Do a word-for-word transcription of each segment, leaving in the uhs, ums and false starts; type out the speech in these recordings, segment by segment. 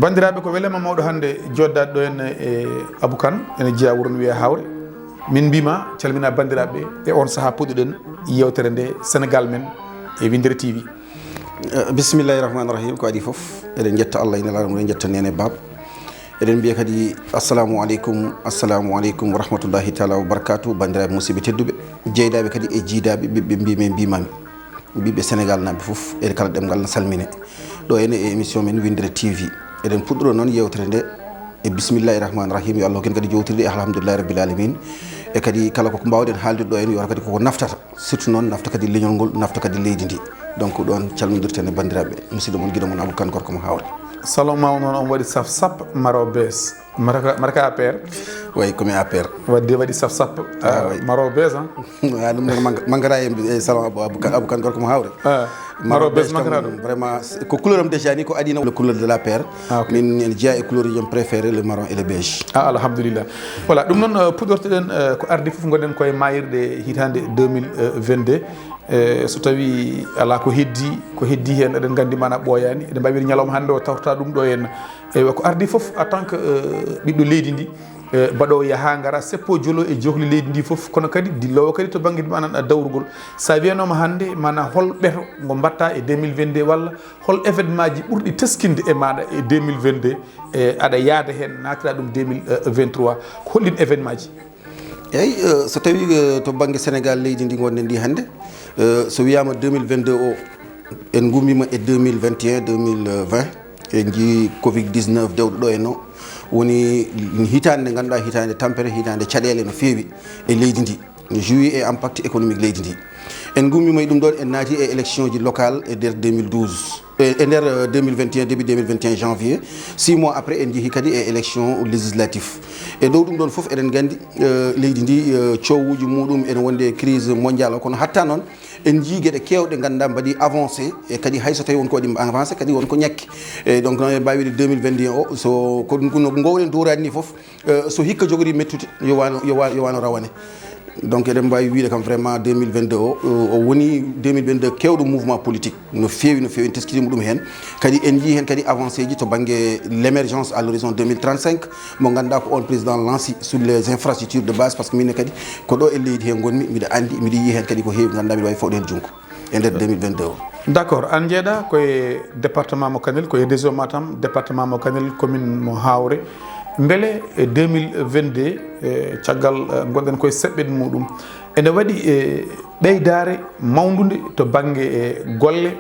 Banndiraaɓe, ko welema mawɗo hannde jooɗdaade ɗo en e Abou Kane, ene jeyaa wuro no wiyee Hawre. Min mbiyma calmina banndiraaɓe e on sahaa puɗɗuɗen yeewtere nde Sénégal men e Winndere T V. Eh, bismillahi rahmani rahim. Ko adii fof, eɗen njetta Allah e Nelaaɗo mum, eɗen njetta Neene Baaba. Eɗen mbiya kadi assalamu aleykum, assalamu aleykum wa rahmatullahi taala wa barakatuh. Banndiraaɓe, musidɓe tedduɓe, jeydaaɓe kadi e jiidaaɓe, ɓiɓɓe mbimi e mbimami, ɓiɓɓe Sénégal naaɓe fof, e kala ɗemngal na salmine. Ɗo ene e émission men Winndere T V. Eɗen puɗɗoro noon yeewtere nde e bismillahi rahmani rahim, yo Allah hokku en kadi jowtirde e alhamdulillahi rabbil alamin. E kadi kala koko mbawɗen haalde ɗo en, yo kadi koko naftata, surtout noon nafta kadi leñol ngol, nafta kadi leydi ndi. Donc ɗon calmindirten e banndiraaɓe, musidɗo mon, giɗo mon Abou Kane, gorko mo Hawre. Salon ma o noon, on waɗi saf sap maro bees. Maraka, maraka A P R. Wayi komi A P R. Wadde waɗi saf sap. Ah, wayi. Maro bees, hein? Ah, ɗum noon manga-, mangata e, e salon Abou, Abou Kane, Abou Kane, gorko mo Hawre. Ah, maro bees kam, mangata ɗum. Vraiment, c'est, ko couleur am déjà ni, ko adii na le couleur de l'A P R. Ah, ok. Min ene jeyaa e couleur uji am préféré, le marron et le beige. Ah, alhamdulillah. Voilà, ɗum noon, euh, puɗɗortoɗen, euh, ko ardi fof, ngonɗen koye maayirɗe hitaande deux mille vingt-deux. E so tawii alaa ko heddii, ko heddii heen, eɗen nganndi maanaa ɓooyaani. Eɗen mbaawi wiide ñalawma hannde o tawtoraa ɗum ɗo heen. Eywa, ko ardii fof en tant que, eh, ɓiɗɗo leydi ndi, eh, mbaɗoowo yaha ngara, seppo jolo e jokli leydi ndi fof, kono kadi dilloowo kadi to bannge maanaa dawrugol. So a wiyanooma hannde maanaa hol ɓeto ngo mbaɗtaa e deux mille vingt-deux walla hol événement ji ɓurɗi teskinde e maaɗa e deux mille vingt-deux, e aɗa yahda heen naatiraa ɗum deux mille vingt-trois, ko holɗiin événement ji? Eeyi, eh, so tawii, eh, to bannge Sénégal, leydi ndi ngonɗen ndi hannde, eh, so wiyaama deux mille vingt-deux o, en ngummiima e deux mille vingt et un, deux mille vingt, en njii covid dix-neuf dewɗo ɗo en o, woni hitaande nde ngannduɗaa, hitaande tampere, hitaande caɗeele no feewi e leydi ndi, no joué e impact économique leydi ndi. En ngummiima e ɗum ɗoon, en naati e élection ji locale e nder deux mille douze. E, e nder, euh, deux mille vingt et un, début deux mille vingt et un janvier, six mois après, en njehii kadi e élection législative. E dow ɗum ɗoon fof, eɗen nganndi, euh, leydi ndi, euh, coowuuji muɗum ene wondi e crise mondiale o, kono hatta noon, en njii geɗe keewɗe ngannduɗaa mbaɗii avancé, e kadi hay so tawii won ko waɗi avancé, kadi won ko ñakki. E donc, noon en mbaawi wiide deux mille vingt et un o, so ko ɗum, ko no ngoowɗen dowraade ni fof, euh, so hikka jogori mettude, yo wano, yo wa-, yo wano rawane. Donc eɗen mbaawi wiide kam vraiment deux mille vingt-deux o, o woni deux mille vingt-deux keewɗo mouvement politique no feewi, no feewi, en teskitiima ɗum heen. Kadi en njii heen kadi avancé ji to bannge l' émergence à l'horizon deux mille trente-cinq, mo ngannduɗaa ko on président lanci sur les infrastructures de base, par ce que minen kadi ko ɗo e leydi heen ngonmi, mbiɗa anndi, mbiɗa yiya heen kadi ko heewi ngannduɗaa mbiɗa waawi fawde heen junngo e nder deux mille vingt-deux o. D' accord, aan njeyaa ko e département mo Kanel, ko e région Matam, département mo Kanel, commune mo Hawre. Mbele e deux mille vingt-deux, e caggal, e, ngonɗen koye seɓɓen muɗum, ene waɗi, e, ɓeydaare mawndude to bannge, e, golle,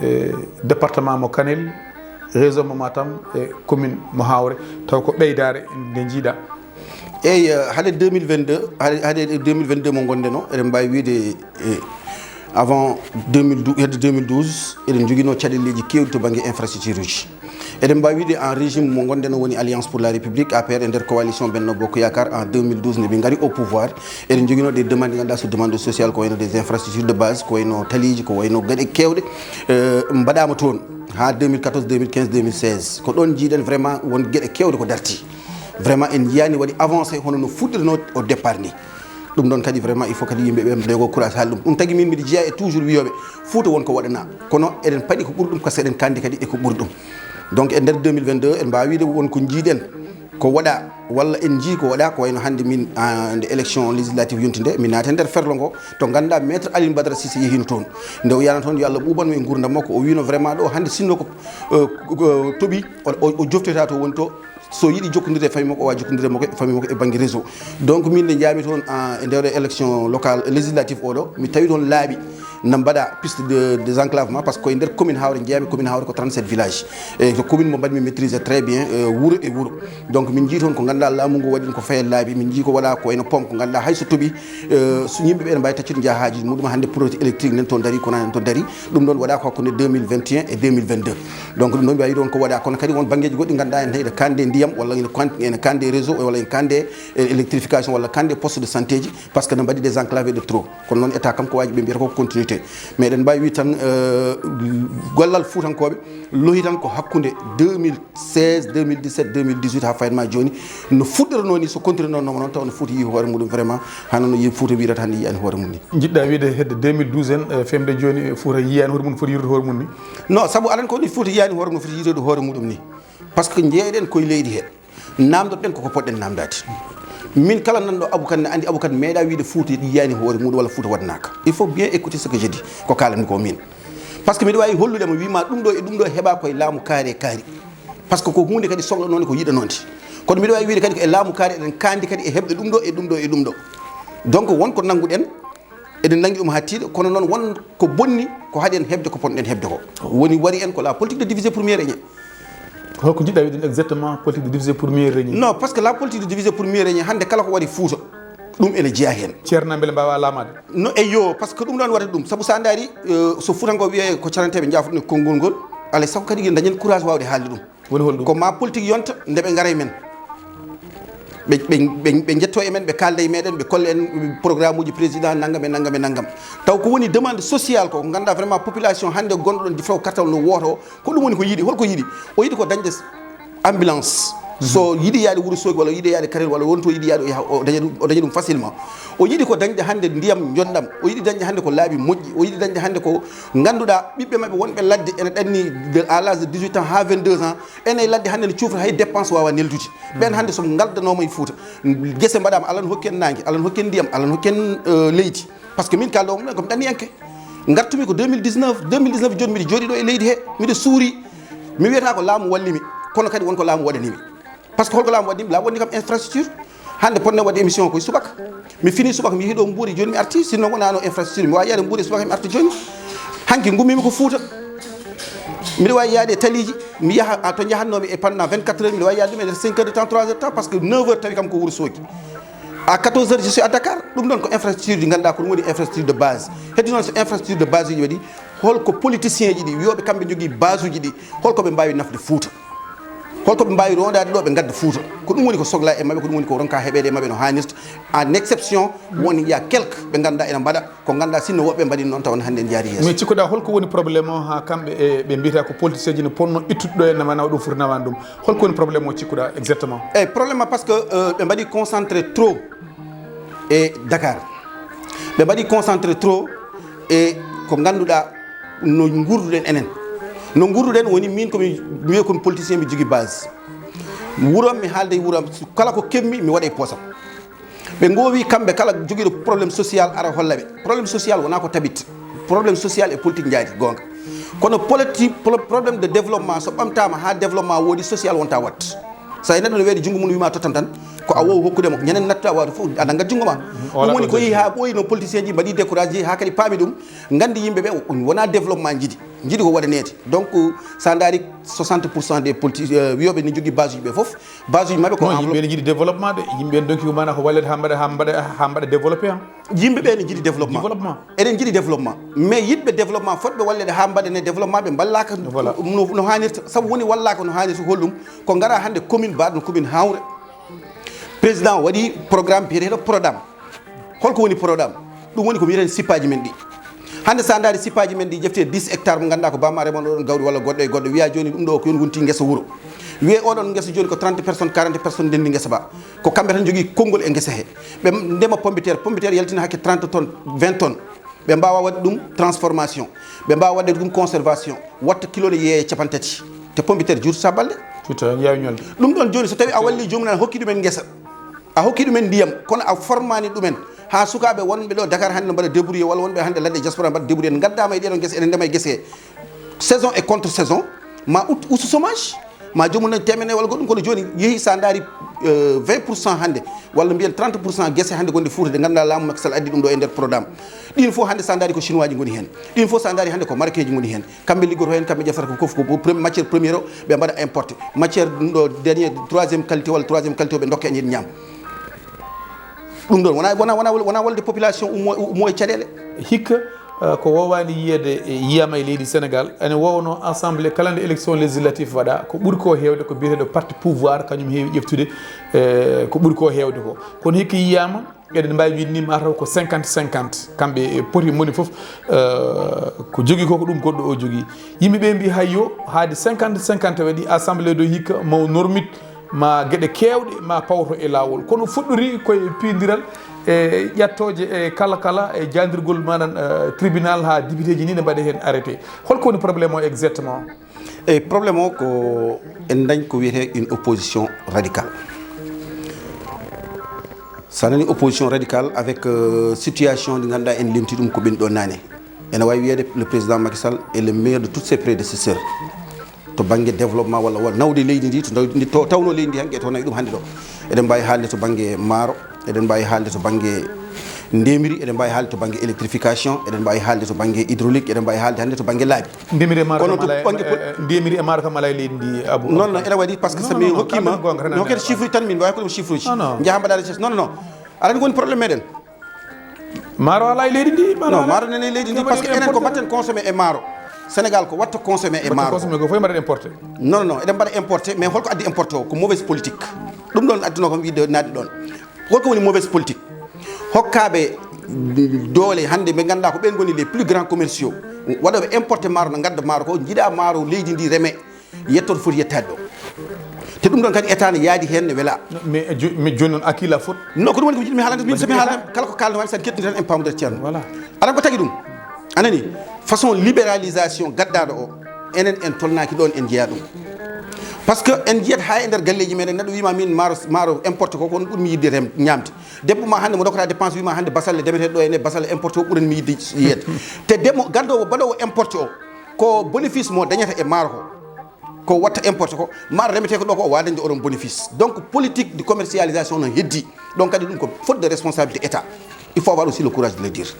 e, département mo Kanel, région mo Matam e commune mo Hawre, taw ko ɓeydaare nde njiiɗaa? Eeyi, eh, hade deux mille vingt-deux, hade, hade deux mille vingt-deux mo ngonɗen o, eɗen mbaawi wiide, eh, avant deux mille douze, hedde deux mille douze, eɗen njoginoo caɗeeleeji keewɗi to bannge infrastructure uji. Eɗen mbaawi wiide en régime mo ngonɗen o woni Alliance pour la République, A P R, e nder coalition Benno Bokk Yaakaar en deux mille douze, nde ɓe ngari au pouvoir, eɗen njoginoo des demandes ɗi ngannduɗaa so demande sociale, ko wayno des infrastructures de base, ko wayno taliiji, ko wayno geɗe keewɗe, eh, mbaɗaama toon haa deux mille quatorze, deux mille quinze, deux mille seize. Ko ɗoon njiiɗen vraiment won geɗe keewɗe ko dartii. Vraiment en njiyaani waɗi avancé hono no fuɗɗirnoo au départ ni. Ɗum ɗoon kadi vraiment il faut kadi yimɓe ɓe mbaɗa ko courage haali ɗum. Ɗum tagi min mbiɗa jeyaa e toujours wiyooɓe Fuuta won ko waɗanaa. Kono eɗen paɗi ko ɓuri ɗum, parce que eɗen kaandi kadi e ko ɓuri ɗum. Donc e nder deux mille vingt-deux en mbaawi wiide won ko njiiɗen ko waɗaa walla en njii ko waɗaa, ko wayno hannde min, ah, nde élection législative yonti nde, min naati e nder ferlo ngo to ngannduɗaa Maître Alioune Badara Cissé yehiino toon. Nde o yahno toon, yo Allah ɓuuban mo e nguurndam makko, o wiino vraiment ɗo hannde sinno ko, eh, ko toɓi, o, o, o jofteta to woni to. So yiɗi jokkondirde e famille makko, o wawa jokkondirde makko, e famille makko e bannge réseau. Donc min nde njaami toon, ah, e nder élection locale, législative oɗo, mi tawi toon laabi na mbaɗa piste de, de désenclavement, par ce que koye nder commune Hawre njeeyami, commune Hawre ko trente-sept villages. E ko commune mo mbaɗmi maîtrisé très bien, eh, wuro e wuro. Donc min njii toon ko ngannduɗaa laamu ngu waɗi ɗum ko fayal laabi, min njii ko waɗa ko wayno pompe ko ngannduɗaa hay so toɓi, eh, so yimɓe ɓe ne mbaawi taccude njaha haajuji muɗum. Hannde projet électrique nen toon daari, courant nen toon daari. Ɗum ɗoon waɗa ko hakkunde deux mille vingt et un e deux mille vingt-deux. Donc ɗum ɗoon mi wawi ɗoon ko waɗa, kono kadi won banngeeji goɗɗi ngannduɗaa ene tawi ene kande ndiyam, walla ene kan-, ene kande réseau, walla ene kande, eh, électrification, walla kande poste de santé ji, par ce que ne mbaɗi des enclavés de trop. Kono noon état kam ko waji ɓe mbiyata ko continuité. Te meɗen mbawi wi tan, eh, gollal fuutankooɓe lohi tan ko hakkunde deux mille seize, deux mille dix-sept, deux mille dix-huit, ha fayat ma joni, no fuɗɗorno ni, so continue noon, noon taw no fuuta yi hoore muɗum vraiment, hano no yi fuuta wirata hande yiyani hoore mum ni. Jiɗɗa wiide hedde deux mille douze en, eh, femde joni, eh, fuuta yiyani hoore mum, foti yirde hoore mum ni? Non, saabu alan ko ni fuuta yiyani hoore mum, foti yirde hoore muɗum ni. Parce que jeeyɗen koye leydi he, namdoɗen koko poɗɗen namdade. Min kala nanɗo Abou Kane ne andi Abou Kane meeɗa wiide fuuta yiyani hoore muɗum walla fuuta waɗanaka. Il faut bien écouter ce que je dis, ko kalanmi ko min. Parce que miɗo wawi hollude mo wima ɗum ɗo e ɗum ɗo heɓa koye laamu kaari e kaari. Parce que ko hunde kadi sohlanode, ko yiɗanode. Kono miɗo wawi wiide kadi ko e laamu kaari eɗen kandi kadi e heɓde ɗum ɗo e ɗum ɗo e ɗum ɗo. Donc won ko nanguɗen, eɗen nangi ɗum ha tiiɗa, kono noon won ko bonni ko haɗi en heɓde ko ponɗen heɓde ko. Woni wari en ko la politique de diviser pour mieux régner. Holko jiɗɗa wiide exactement, politique de diviser pour mieux régner? Non, parce que la politique de diviser pour mieux régner, hande kala ko waɗi Fuuta, ɗum ene jeeya hen. Ceerno beele mbawa laamade? No, eyyo, parce que ɗum ɗon waɗata ɗum. Saabu sa ndaari, eh, so fuutanko wiye ko caranteɓe jafotno konngol ngol, alay sago kadi yen dañen courage wawde haalde ɗum. Woni hol ɗum? Ko ma politique yonta nde ɓe ngara e men. Ɓe, ɓe, ɓe, ɓe jetto e men, ɓe kalda e meɗen, ɓe kolla en programme uji président, nangam e nangam e nangam. Taw ko woni demande sociale ko, ko ganduɗa vraiment population hande gonɗo ɗon Difraw Kartal no woto, ko ɗum woni ko yiɗi. Holko yiɗi? O yiɗi ko dañde ambulance. So yiɗi yaade Wuro Soogi walla o yiɗi yaade Karel walla wonto o yiɗi yaade o yaha, o daña ɗum, o daña ɗum facilement. O yiɗi ko dañde hande ndiyam jonɗam, o yiɗi dañde hande ko laabi moƴƴi, o yiɗi dañde hande ko ganduɗa ɓiɓɓe maɓɓe wonɓe ladde ene ɗanni de, à l'âge de dix-huit ans ha vingt-deux ans, ene ladde hande ne cufra hay dépense wawa neldude. Ɓen hande so ngaldanoma e Fuuta, guese mbaɗama, Allah ne hokki en nangue, Allah ne hokki en ndiyam, Allah ne hokki en, euh, leydi. Parce que min kalɗo on ɗon komi ɗanniyanke. Gartumi ko deux mille dix-neuf, deux mille dix-neuf joni miɗo jooɗi ɗo e leydi he, miɗo suuri. Mi wiyata ko laamu wallimi, kono kadi wonko laamu waɗanimi. Parce que holko laamu waɗanimi? Laamu waɗani kam infrastructure. Hande ponno wadde émission koye subaka. Mi fini subaka, mi yeehi ɗo Mbuur, joni mi arti, sinno wonano infrastructure, mi wawi yaade Mbuur e subaka, mi arta joni. Hanki gummimi ko Fuuta. Miɗo wawi yaade e taliji, mi yaha, a, to jahannomi e pendant vingt-quatre heures, miɗo wawi yaade ɗum e nder cinq heures de temps, trois heures de temps, parce que neuf heures tawi kam ko Wuro Soogi. À quatorze heures, je suis à Dakar. Ɗum ɗon ko infrastructure ji ganduɗa ko ɗum woni infrastructure de base. Heddi noon so infrastructure de base uji waɗi, holko politicien ji ɗi, wiyoɓe kamɓe jogui base uji ɗi, holko ɓe mbawi nafde Fuuta? Holko ɓe mbawi rondade ɗo ɓe gadda Fuuta? Ko ɗum woni ko sogla e maɓɓe, ko ɗum woni ko ronka heɓede e maɓɓe no hannirta. En exception, won il y a quelques ɓe ganduɗa ene mbaɗa ko ganduɗa sinno woɓɓe mbaɗi noon taw on hande en jaari yeeso. Mais cikkuɗa holko woni problème o ha kamɓe e ɓe mbiyata ko politicien ji ne ponno ittude ɗo e nawa nawa ɗum foti nawani ɗum? Holko woni problème o cikkuɗa exactement? Eyyi, problème o parce que, euh, ɓe mbaɗi concentré trop e Dakar. Ɓe mbaɗi concentré trop e ko ganduɗa no gurduɗen enen. No gurduɗen woni min komi wiye komi politicien, mi jogui base. Wuuram mi haalda e wuuram, kala ko keɓmi mi waɗa e poosam. Ɓe gowi kamɓe kala joguiɗo problème social ara holla ɓe. Problème social wona ko tabit. Problème social e politique jaadi gonga. Kono politique, pro-, problème de développement so ɓamtama ha développement woodi, social wonta wat. Sa e neɗɗo ne weeɗi junngo mum wima tottan tan, ko a wowi hokkude mo, ñanden natta wawde fof a nanngat junngo ma. Ɗum woni ko yeehi ha ɓooyi no politicien ji mbaɗi découragé, ha kadi paami ɗum, nganndi yimɓe ɓe wona développement njiɗi, njiɗi ko waɗaneede. Donc sa ndaari soixante pour cent des politi-, euh, wiyooɓe ne njogii base uji ɓe fof, base uji maɓɓe ko non, yimɓe ne njiɗi développement de, yimɓe en donki ko mana ko wallede ha mbaɗa, ha mbaɗa, ha mbaɗa développé ha. Yimɓe ɓe ne njiɗi développement. Développement. Eɗen njiɗi développement. Mais yiɗɓe développement, fotɓe wallede ha mbaɗane développement, ɓe mballaka. Voilà. No, no hanirta. Sabu woni wallaka no hanirta ko holɗum? Ko ngara hande commune mbaɗo commune hawre. Président waɗi programme biyeteɗo Prodam. Holko woni Prodam? Ɗum woni ko mbiyeten sippaji men ɗi. Hande sa ndaari sippaji men ɗi, ƴefte dix hectares mo ganduɗa ko bamma remono ɗon gawri walla goɗɗo e goɗɗo, wiya joni ɗum ɗo ko yon wonti guesa wuuro. Wiye oɗon guesa joni ko trente personnes, quarante personnes ndendi guesa ba. Ko kamɓe tan jogii konngol e ngesa he. Ɓe ndema pomme de terre, pomme de terre yaltina hakke trente tonnes, vingt tonnes. Ɓe mbawa waɗde ɗum transformation. Ɓe mbawa waɗde ɗum conservation. Watta kilo ne yeeya capanɗe tati. Te pomme de terre juuta balɗe. Juuta, yawi ñolde. Ɗum ɗon joni so tawi a walli joomum en, a hokki ɗumen ngesa. A hokki ɗumen ndiyam, kono a formani ɗumen. Ha sukaɓe wonɓe ɗo Dakar hande no mbaɗa débrouillé, walla wonɓe hande ladde diaspora mbaɗa débrouillé, gaddama e ɗeɗon ngesa, ene ndema e gese he. Saison et contre saison, ma ut-, ustu chômage, ma joomum dañ teemedere walla goɗɗum, kono joni yeehi sa ndaari, euh, vingt pour cent hande, walla mbiyen trente pour cent gese hande gonɗe Fuuta ɗe ganduɗa laamu Macky Sall addi ɗum ɗo e nder programme. Ɗin fof hande sa ndaari ko chinois ji goni hen. Ɗin fof sa ndaari hande ko marocain ji goni hen. Kamɓe liggoto hen, kamɓe ƴeftata ko fof ko premier, matière première o ɓe mbaɗa importé. Matière ɗum ɗo dernier, troisième qualité walla troisième qualité o ɓe dokka en yeɗi ñaam. Ɗum ɗon wona, wona, wona, wona wallude population ummo, ummo e caɗele. Hikka, eh, ko wowani yiyede, eh, yiyama e leydi Sénégal, ene wowno assemblée kala nde élection législative waɗa, ko ɓuri ko hewde ko biyeteɗo parti pouvoir, kañum heewi ƴeftude, eh, ko ɓuri ko hewde ko. Kono hikka yiyama, Eɗen mbaawi wiide ni mataw ko cinquante cinquante, kamɓe e poti moni fof, eh, ko jogii ko, ko ɗum goɗɗo o jogii. Yimɓe ɓe mbi hay yo haade cinquante cinquante waɗi, assemblée ɗo hikka maw normit, ma geɗe keewɗe ma pawto e laawol. Kono fuɗɗori koye piindiral e ƴattooje e kala kala e jaandirgol manan, eh, tribunal haa député ji ni ne mbaɗe heen arrêté. Holko woni problème o exactement? E problème o ko en dañ ko wiyetee une opposition radicale. So a nani opposition radicale avec, euh, situation ndi ngannduɗaa en limti ɗum ko ɓen ɗo naane. Ene wawi wiyede le président Macky Sall est le meilleur de tous ses prédécesseurs to banggue développement walla walla nawde leydi ndi to ndi to tawno leydi ndi hanke to nawi ɗum hannde ɗo. Eɗen mbawi haalde to banggue maaro, eɗen mbawi haalde to banggue ndemiri, eɗen mbawi haalde to banggue électrification, eɗen mbawi haalde to banggue hydraulique, eɗen mbawi haalde hannde to banggue laabi. Ndemiri e maaro kam ala e ndemiri e maaro kam ala e leydi ndi, Abou? Non non, ene waɗi par ce que so mi hokkima mi hokkete chiffre uji tan, min mbawi ko ɗum chiffre uji. Jaha mbaɗa recherche. Non non, aɗa andi ko woni problème meɗen. Maaro ala e leydi ndi? Non, maaro nene e leydi ndi par ce que enen ko mbatten consommé e maaro. Sénégal ko watta consommé e maaro. Consommé ko fof mbaɗen importé. Non non, eɗen mbaɗa importé, mais holko addi importé o? Ko mauvaise politique. Ɗum ɗon adduno kam wiide naatde ɗon. Holko woni mauvaise politique? Hokkaɓe doole hannde ɓe ganduɗa ko ɓen goni les plus grands commerciaux, waɗoɓe importé maaro, no gadda maaro ko jiiɗa maaro leydi ndi reme, yetto to foti yettade ɗo. Te ɗum ɗon kadi état ne yaadi hen, ne wela. Mais joni noon à qui la faute? Non, ko ɗum woni ko jiɗmi haalande min, somi haalande kala ko kalno wani, sen kettude tan en pamude ceerno. Voilà. Aɗa ko tagi ɗum? Anani, façon libéralisation gaddaɗo o, enen en tolnaki ɗon en jeeya ɗum. Par ce que en jiyat ha e nder galleji meɗen, neɗɗo wima min maaro, maaro importé ko, ko on ɓurmi yidde rem ñamde. Debbo ma hannde mo dokkata dépense wima hannde basalle demeteɗo ɗo ene, basalle importé o ɓuranmi yidde yiyede. Te demo gaddowo baɗowo importé o, ko bénéfice mo dañata e maaro ko, ko watta importé ko, maaro remeteko ɗo ko o wawa dañde oɗon bénéfice. Donc politique de commercialisation no heddi. Donc kadi ɗum ko faute de responsabilité état. Il faut avoir aussi le courage de le dire.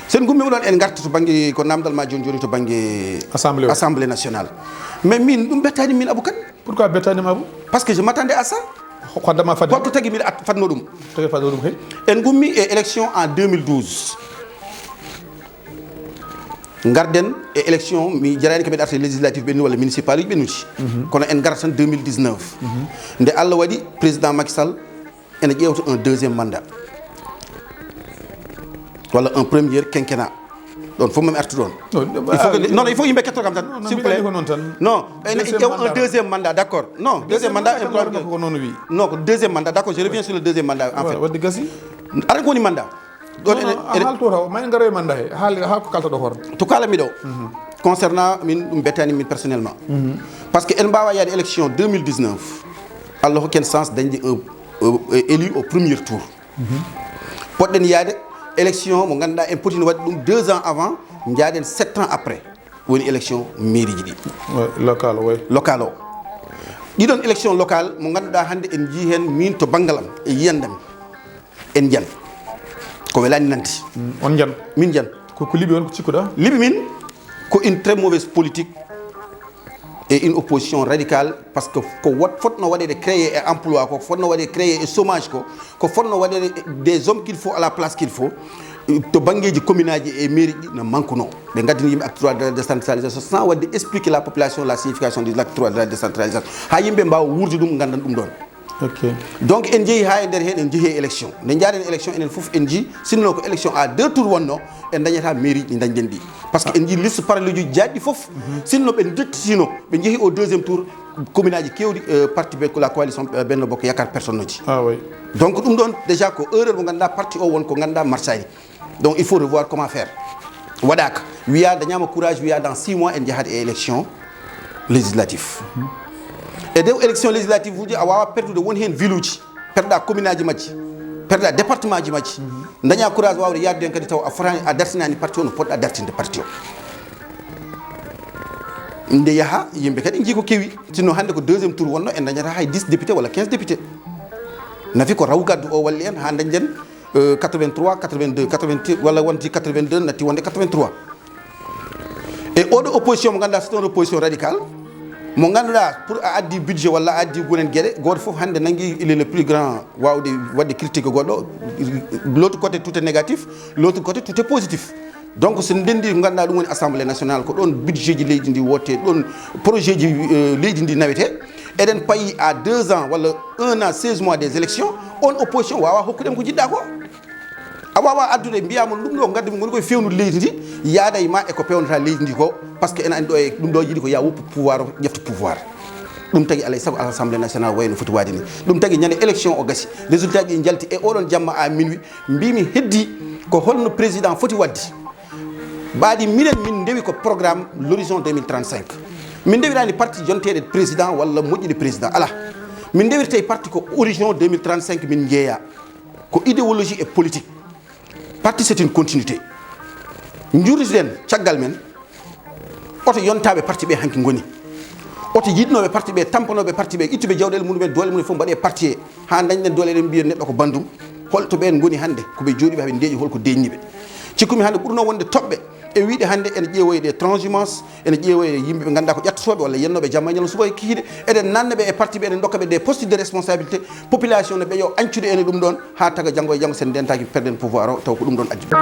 Sen gummi ɗon en garta to banggue ko namdal ma joni joni to banggue assemblée nationale. Mais min ɗum bettani min, Abou Kane. Pourquoi bettani ma, Abou? Parce que je m'attendais à ça. Hoddema fadde. Holko tagi mbiɗa fadno ɗum? Tagi fadno ɗum kay. En gummi e élection en deux mille douze. Garden e élection, mi jarani kam mbiɗa arta législatif ɓennuɗi walla municipal uji ɓennuɗi. Kono en garta tan deux mille dix-neuf. Nde Allah waɗi président Macky Sall ene ƴeewta un deuxième mandat walla un premier quinquennat. Ɗon fof mami artu ɗon. Non non, il faut yimɓe ketto kam tan, s'il vous plaît. Non, ene ƴeewa un deuxième mandat, d'accord. Non, deuxième mandat. Ko noon wi. Non, ko deuxième mandat, d'accord, je reviens sur le deuxième mandat en fait. Wadde gasi. Aɗa ko woni mandat? Ɗon ene haalto taw ma en garoy mandat he haali ha ko kalta ɗo hoore. To kala miɗo concernant min ɗum bettani min personnellement. Par ce que en mbawa yaade élection deux mille dix-neuf, Allah hokken sens dañde un élu au premier tour. Poɗɗen yaade élection mo ganduɗa en potino waɗde ɗum deux ans avant, jaaden sept ans après, woni élection mairie ji ɗi. Local o. Local o. Ɗiɗon élection local mo ganduɗa hande en jii hen min to banggal am e yiyandam, en jan ko welani nande. On jan? Min jan. Ko ko liɓi on ko cikkuɗa? Liɓi min ko une très mauvaise politique et une opposition radicale, par ce que ko wat fotno waɗede créé e emploi ko, ko fotno waɗede créé e chômage ko, ko fotno waɗede des hommes qu'il faut à la place qu'il faut, to banggueji commune aji e mairie ɗi no manqueno. Ɓe gaddini yimɓe acte trois de la décentralisation sans waɗde expliquer la population la signification de l'acte trois de la décentralisation, ha yimɓe mbawa wuurde ɗum, gandan ɗum ɗon. Donc en jeeyi ha e nder hen, en jeehi e élection. Nde jaaden élection enen foof en jii, sinno ko élection à deux tours wonno, en dañata mairie ji ɗi dañɗen ɗi. Par ce que en jii liste parallèle uji jaajɗi foof, sinno ɓe dettitino ɓe jeehi au deuxième tour, commune aji kewɗi parti ɓe la coalition Benno Bokk Yakar personne ji. Donc ɗum ɗon déjà ko erreur mo ganduɗa parti o won ko ganduɗa marchani. Donc il faut revoir comment faire. Waɗaka wiya dañama courage, wiya dans six mois en jahat e élection législatif. E dow élection législative uji a wawa perdude won hen ville uji, perɗa commune aji majji, perɗa département ji majji. Daña courage wawde yadude hen kadi taw a fotani, a dartinani parti o no poɗɗa dartinde parti o. Nde yaha yimɓe kadi jii ko kewi. Sinno hande ko deuxième tour wonno, en dañata hay dix député walla quinze député. Nafi ko raw gaddu o walli en ha dañden quatre-vingt-trois, quatre-vingt-deux, quatre-vingt walla wonti quatre-vingt-deux natti wonde quatre-vingt-trois. E oɗo opposition mo ganduɗa c'est une opposition radicale, mo ganduɗa pour a addi budget walla a addi gunen gueɗe, goto foof hande nangui il est le plus grand wawde wadde critique goɗɗo. L'autre côté tout est négatif, l'autre côté tout est positif. Donc so ndendi ko ganduɗa ɗum woni assemblée nationale, ko ɗon budget ji leydi ndi wotte, ɗon projet ji leydi ndi nawete. Eɗen payi à deux ans walla un an seize mois des élections, On opposition wawa hokkude mo ko jiɗɗa ko. A wawa addude mbiya mo ɗum ɗo gaddu mi woni koye fewnude leydi ndi, yaada e ma e ko pewnata leydi ndi ko. Parce que ena andi ɗo e ɗum ɗo yiɗi ko ya woppu pouvoir o, ƴefta pouvoir. Ɗum tagi alay sago assemblée nationale wayno foti waade ni. Ɗum tagi ñande élection o gasi, résultat ji jalti e oɗon jamma à minuit, mbimi heddi ko holno président foti wadde. Mbaadi minen min ndewi ko programme l'horizon deux mille trente-cinq. Min ndewirani parti jonteɗe président walla moƴƴude président, ala. Min ndewirte parti ko horizon deux mille trente-cinq min jeeya. Ko idéologie et politique. Parti c'est une continuité. Jurriten caggal men. Oto yontaɓe parti ɓe hanki ngoni. Oto yiɗnoɓe parti ɓe, tampanoɓe parti ɓe, ittuɓe jawɗele mumen, doole mumen fof mbaɗe parti he. Ha dañɗen doole eɗen mbiya neɗɗo ko bandum. Holto ɓen ngoni hannde? Ko ɓe jooɗiɓe haɓe ndeeƴi holko deeƴni ɓe. Cikkumi hannde ɓurno wonde toɓɓe e wiide hannde ene ƴeewoye ɗe transhumance, ene ƴeewoye yimɓe ɓe ngannduɗaa ko ƴattotooɓe walla yennooɓe jamma e ñalawma subaka e kikiiɗe. Eɗen nanna ɓe e parti ɓe, eɗen ndokka ɓe des postes de responsabilité. Population ne ɓe yo ancude ene ɗum ɗon, haa taga janngo e janngo sen ndentaaki perden pouvoir o, taw ko ɗum ɗon addi ɗum.